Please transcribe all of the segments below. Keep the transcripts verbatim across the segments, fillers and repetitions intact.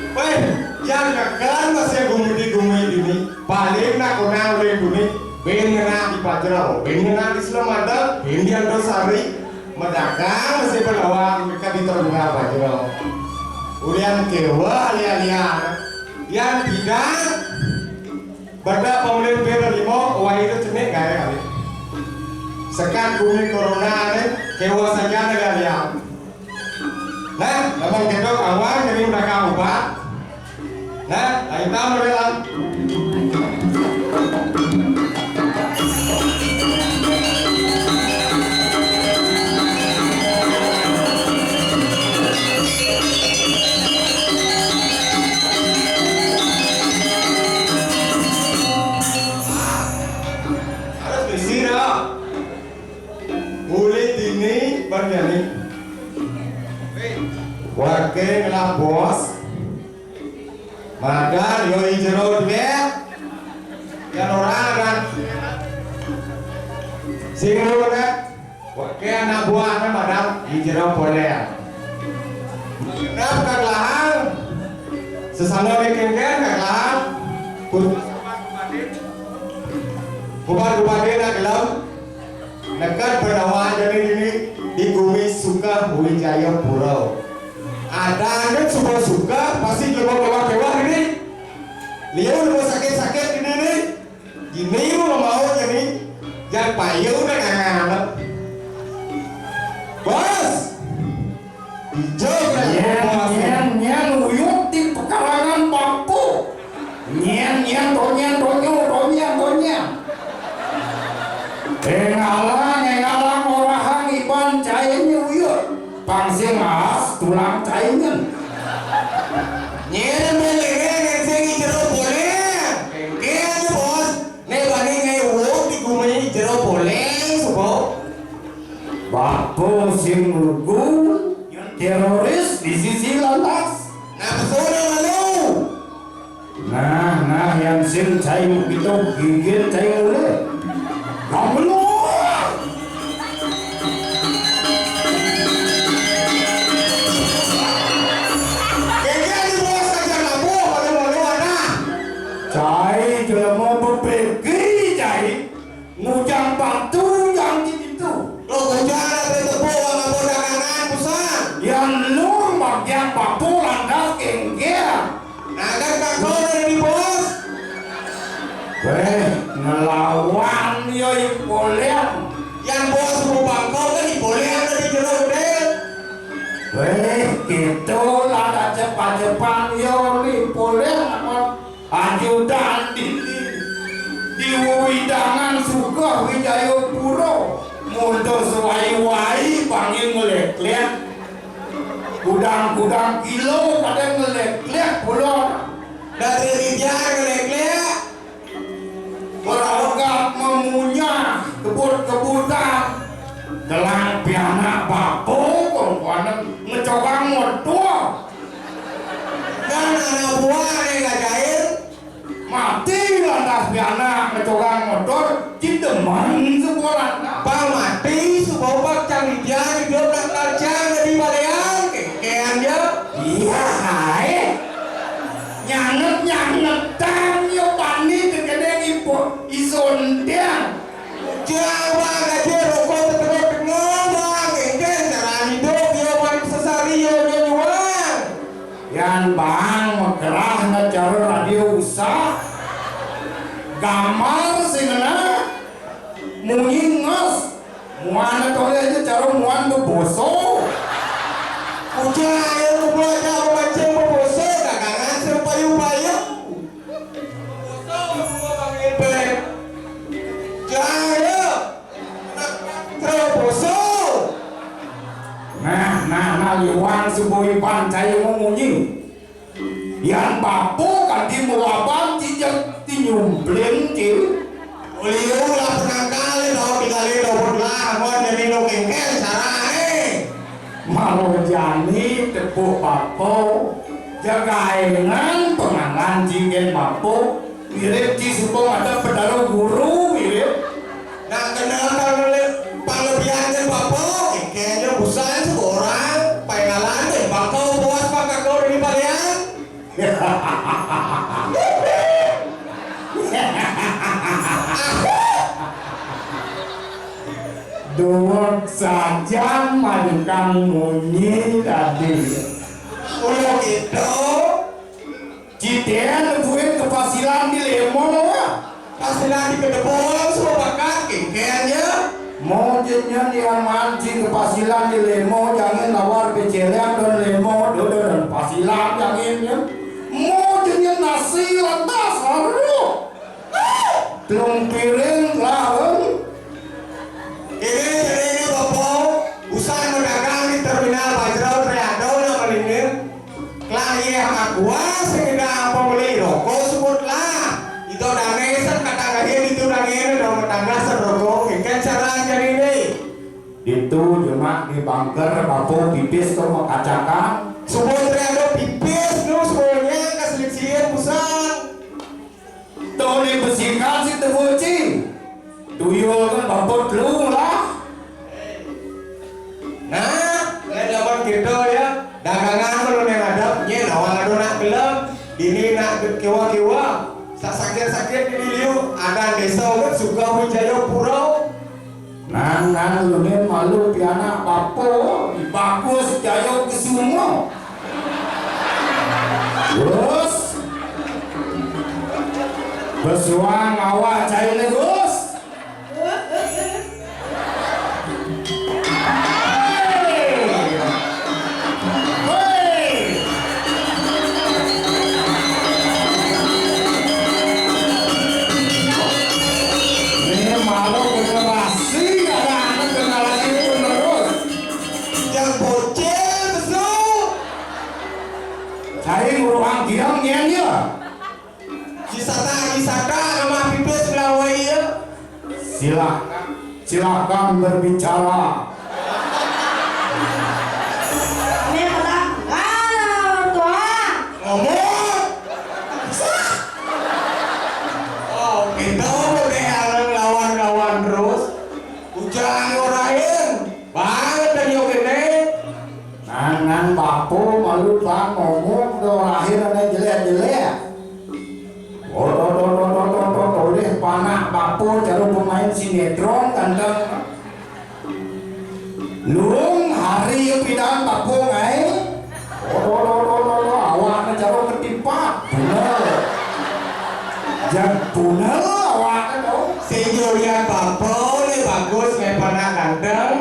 Wéh, yang kakan masih gumi di gumi ini. Paling nak konang oleh gumi. Bén ngenah di Pajero, bén ngenah di Selamat, bén di Antasari. Madagang masih pelawak mereka di Terminal Pajero. Ulian kewa lian-lian. Yang tidak Bada pamlin pira lima, wai itu cenik gaya kali. Sekat gumi corona ni, kewa saja negara. Nah, memang kita awal jadi mereka ubat. Nah, lain tahu mereka. Harus bisi dah. Uli dini bernyani. Warga ngelah bos. Madan yo ijero dua. Yang orang kan. Sing lu kan. Oke, anak buahnya madam di jero polé. Genep kagelahan, sesama bikin kan kagelahan, kubat-kubatin nak gelem, neked benawa jadi ini di gumi Sukawijaya Pura. Ada anak suka-suka, pasti gelem kewa-kewa ini. Liu lu sakit-sakit ini nih. Gini lu mau jadi, yang payu udah nganggap. Bos, hijau udah Nyen, bos. Nyen, nyen, uyut di pekarangan bambu. Nyen, nyen, tonyen, tonyo, tonyen, tonyen. Engala, engala, ngorahang iban cai ni uyut. Pang sing maas tulang caingan. Nyen melere ngen sing jero polé. Engke aja, Bos. Ne bani ngai uwong di gumai jero polé, subo. Bapa sing lugu, teroris di sisi lantas. Nah, pesona lalu. Nah, nah, yang sing cai begitu gigit cai mulai. Kamu lu. Kayaknya di bawah saja labuh, pada malu ada. Cai jelema bepeki cai. Ngujang batu yang di pintu. Lo ngujang ada tepuk, wang apa dagangan, busan. Yang lu bagian batu landas kengkir. Nagan bangkau dari di bos. Weh, ngelawan yo ipolian. Yang bos mau bangkau kan ipolian dari jero gede. Weh, gitu lah tak cepat-cepat yo ipolian apa ajudan di di wewidangan Sukawijayapura. Mundur suwai-wai panggil ngeleklek. Kudang-kudang kilo pada ngeleklek pulo. Dari Rijal ngeleklek. Beragap memunyah kebut-kebutan. Telang pianak bapa kongkonan ngecogang motor. Dan anak buah yang ngajain. Mati lantas pianak ngecogang motor, cindeman sebulan. Pang mati suba obat cang ija hidup nak kalcang jadi balean kekean dia. Iya, hai. Nyanget-nyangetan yo bani kekedeng ipo isontian. Jang bang aja rokok tetep tengah bang, engke cara hidup yo bang sesari yo yo nyuang. Yan bang mekerah na cara radio usah. Gambar sing ngena munyi nges. Muan tole aja cara muan beboso. Ujar ayo kumula aja memancing beboso dagangan sing payu-payu. Beboso kumula bangin pe. Jaya. Terus beboso. Nah, nah, nah, liwang subuhi pancai memunyi. Yan bapa kanti melaban ti nyumplin ti. Uliu lah penangkal dau tinggali dau belah mon jadi no kengkel cara eh. Malu jani tepuk bapa jagaengan pengangan jingin bapa. Mirip ti suka ada petara guru mirip. Nak kenal kalau panglebihan dan bapa kengkel busan seorang pengalan dan bakau puas pakakau dari Duweg sajan madukan munyi tadi. Ulo gitu. Citen buin kepasilan di Lemo, ya. Pasilan di kedebol, semua bakat, kengkeng, ya. Mau jenyen yang mancing kepasilan di Lemo, jangan lawar peceleng dan Lemo, dodo dan pasilan jangan, ya. Mau jenyen nasi lantas, aduh. Telung piring lah, Bang. Ini, ini, ini, Bapak. Usah mendagang di terminal Bajrau, Triado, nama ini. Kelah iya makua, sekedar pembeli rokok sebutlah. Itu dane, sen kata lagi, itu dane, dong, tangga serokok. Ikan cara jadi ini. Itu cuma di bunker, Bapak, pipis tuh makacakan. Sebut Triado pipis, tuh, sebelumnya, kasih sien, pusat. Toni besikan si Tebuci. Tuyul kan babut lu lah. Nah, lain lawan kita ya. Dagangan lu yang ada, nye lawan ada nak gelem. Dini nak kewa-kewa. Sak sakit-sakit ini liu. Ada desa kan suka Wijaya Pura. Nang, nang, lunin malu pianak bapa, bagus jaya kesuma. Gus. Besuang awak cair ni, Gus. Hei. Hei. Ini malu generasi, ada anak generasi penerus. Yang bocil, besu. Saya nguruhang diam, nyen, ya. Wisata, wisata, nama pipis melawai, ya. Silakan, silakan berbicara. Kami pernah kalah, Tuhan. Ngomong. Oh, kita boleh lawan-lawan terus. Ujar orang lain. Banget dan yo kene. Nang, nang, bapu malu bang ngomong do lahir ane jelek-jelek. Oto, to, to, to, to, to, toleh panak bapu cara pemain sinetron kandang. Lung hari pidan bapu ngai. Oto, to, to, to, to, awakne cara ketipak. Bener. Jan punel awakne to. Sing julian bapu ne bagus ngai panak kandang.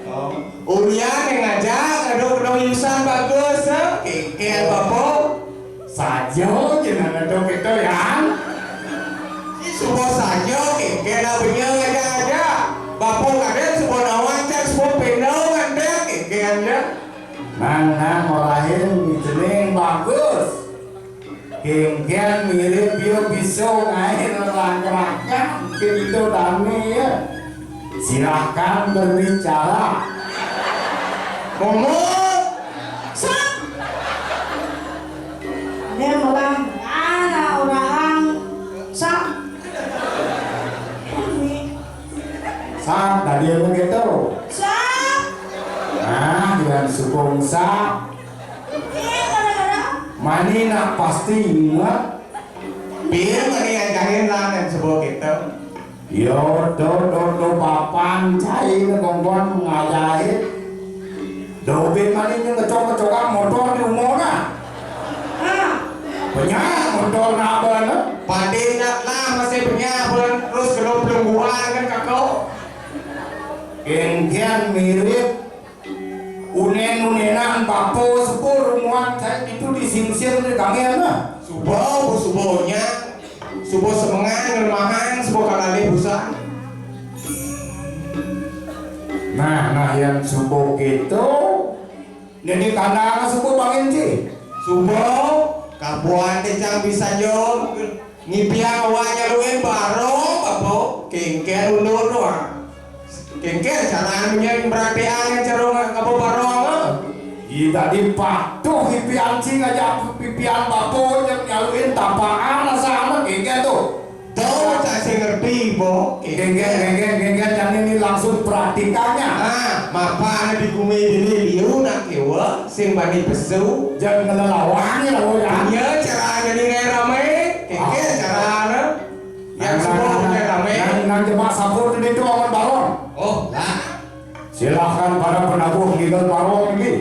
Oh. Ulian yang ngajak ngaduk-ngaduk yusan bagus, eh? Kengkeng bapu. Saja je ngaduk itu, Yan. Si subuh saja, kengkeng lah punya ngajak-ngajak. Bapu kadang subuh nawan cak subuh pendau ngandek, kengkeng je. Nang, nang, marahin jening bagus. Kengkeng mirip yo bisa ngai lelangkerakan gitu dame ya. Silahkan berbicara. Ngomong. Sap. Dia malah ada orang. Sap. Ini. Sap, tadi aku gitu. Sap. Nah, dengan sukung sap. Mani nak pasti ingat. Biar mani ajahin lah yang sebuah kita. Yo, do, do, do, papan cai ne kongkon ngajahin. Do bin mani nya ngecok-ngecok motor di umur nah. Banyak motor nak ben. Padin nak lah masih banyak ben terus kalau pelungguan kan kakak. Kengkeng mirip Unen-unenan bapo sepur muat cai itu di singsir di kangen nah. Subo, bu subonya. Subo semengan ngelemahan, subo kalalih busan. Nah, nah, yang subo gitu. Jadi kandang subo bangin ci. Subo, kabuan te cang bisa jo. Ngipiang awak nyaluin barong, apa? Kengken ulun doang. Kengken cara anunya merhatian cara ngapa barong, ah? Iya tadi patuh ipian cing aja ipian bapo yang nyaluin tapaan asal kengken tuh. Tuh, saya sih ngerti, Bo. Kengken, kengken, kengken, yang ini langsung praktikannya. Ah, mapa di bumi ini liu nak Wah, sing bani pesu. Jangan ngelelawang ya, lo ya. Iya, caranya nih kayak rame. Kayak caranya. Yang semua punya rame. Nang, nang jebak sampur di itu aman balon. Oh, lah. Silahkan para penabuh ngigal balon ini.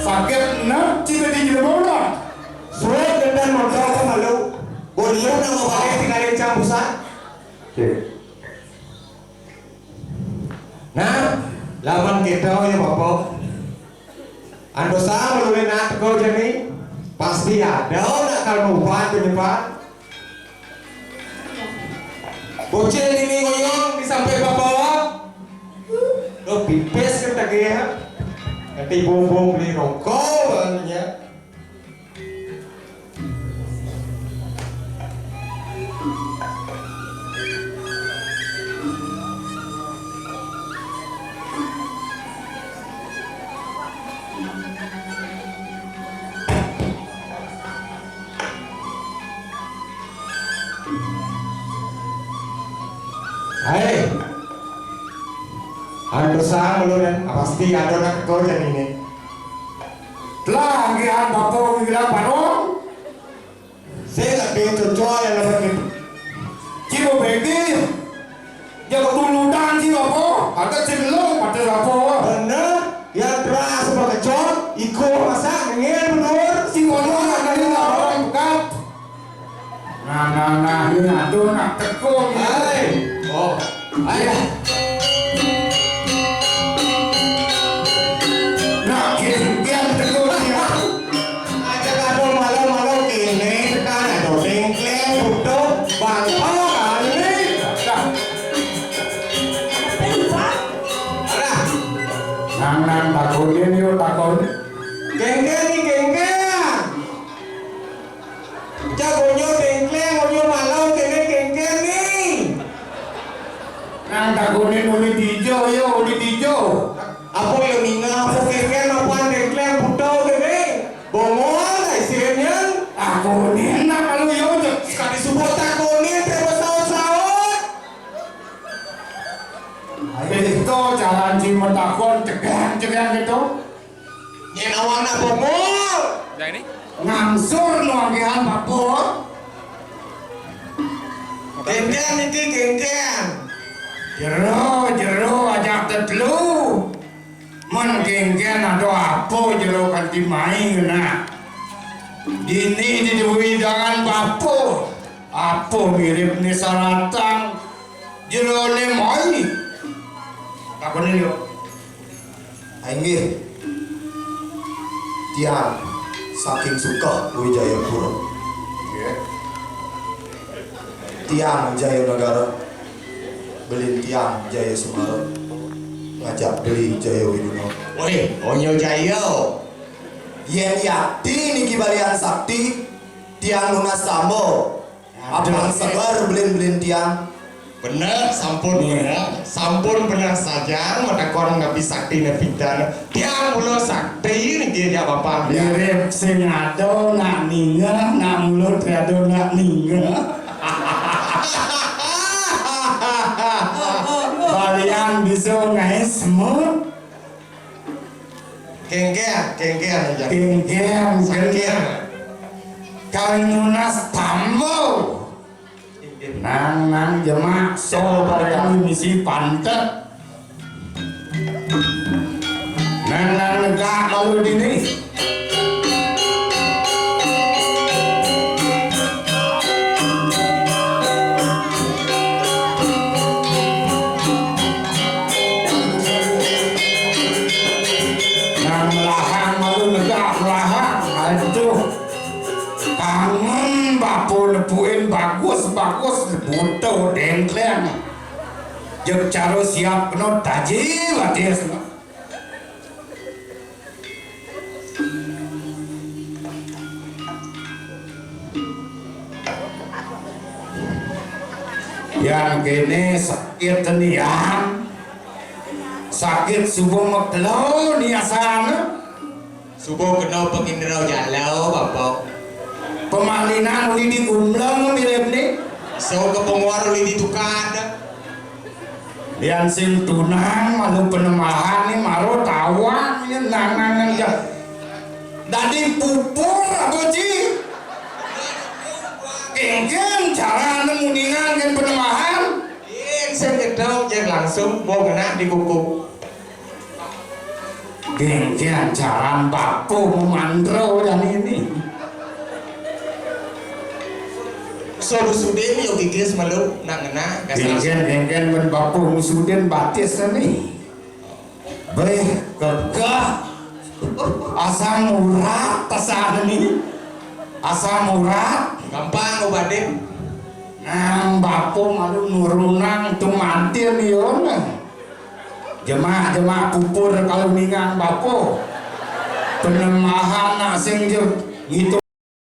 Sakit, nah, cita di jero bola. Surat dan motor ke malu. Boliau nama pakai tinggalin campusan. Cek. Nah, laman kita ya Bapak. Andosa melulin nak kau jani. Pasti ada nak kalau ubat penyebat. Bocil ini ngoyong di sampai bapak. Lo pipis kan tadi ya. Nanti bumbung beli rokok ya. Hai. Anu sang lu dan pasti ada nak kau jadi ini. Telah ngihan bapak bilang padong. Saya lebih cocok yang lebih. Cuma begi. Jago tuludan si apa? Ada si lo pada apa? Bener. Yang keras sama kecot, iko masak ngel bener. Si kono ada di lawan pekat. Nah, nah, nah, ini aduh nak tekung. Hai. Oh. Ayo. Nah, kian tekung ya. Aja kado malu-malu kini tekan ada bengkleng butuh bangkal kali. Dah. Nang nang takonin yo takon. Gengge ni gengge. Jagonyo dengkleng, onyo malau kene gengge ni. Nang takonin uli dijo yo, uli dijo. Apa yo ninga, apa gengge, apa dengkleng, buto kene. Bongol, isinya. Takonin nak malu yo, sekali subuh takonin, terus saut-saut. Ayo, itu jalan si metakon, cegang-cegang gitu. Nyen awak nak bongol. Yang ini? Ngangsur nuangkihan papur. Genggen niki genggen. Jero, jero, ajak tetelu. Men genggen ada apa jero kanti mai kena. Dini di dewi dangan papur. Apa mirip ni saratang. Jero ni mai. Takon ni yo. Inggih. Tiang saking Sukeh Wijayapura. Nggih. Tiang Jaya Negara. Belin tiang Jaya Semara. Ngajak beli Jaya Widuna. Woi, onyo Jaya. Yen yakti niki balian sakti, tiang nunas tamba. Apan seger belin-belin tiang. Bener, sampun bener. Sampun bener saja, matakon napi sakti napi dan. Tiang mula sakti niki ya Bapak. Mirip sing ada nak ninga, nak mulut tiada nak ninga. Balian bisa ngais semut. Kengkeng, kengkeng aja. Kengkeng, kengkeng. Kali nunas tambo. Nang, nang, jemak, so, barang misi pantet. Nang, nang, negak malu dini. Nang melahang malu negak melahang. Aduh. Kangen bapa nepuin bagus-bagus buta dengkleng. Jeg cara siap kena taji batis. Yang kene sakit tenian. Sakit subuh mekelo niasan. Suba kena pengindrau jala, Bapa. Pemalinan uli digumbleng mirip ni. So ke penguar uli ditukad. Lian sing tunang malu penemahan ni maro tawang ni nang nang nang ja. Dadi pupur apa ji? Kengkeng cara nemu ningan kan penemahan. Yen sing gedong jeng langsung mau kena di kuku. Genggen jaran bapa memandro dan ini. Solusude yo gigis melu nak ngena. Genggen, genggen men bapa musudin batis ni. Beh, kekeh. Asam urat tasan ni. Asam urat. Gampang ubadin. Nang bapa malu nurunang tumantin yo. Jemak-jemak pupur kalau ningang bapa. Penemahan nak sing je ngitu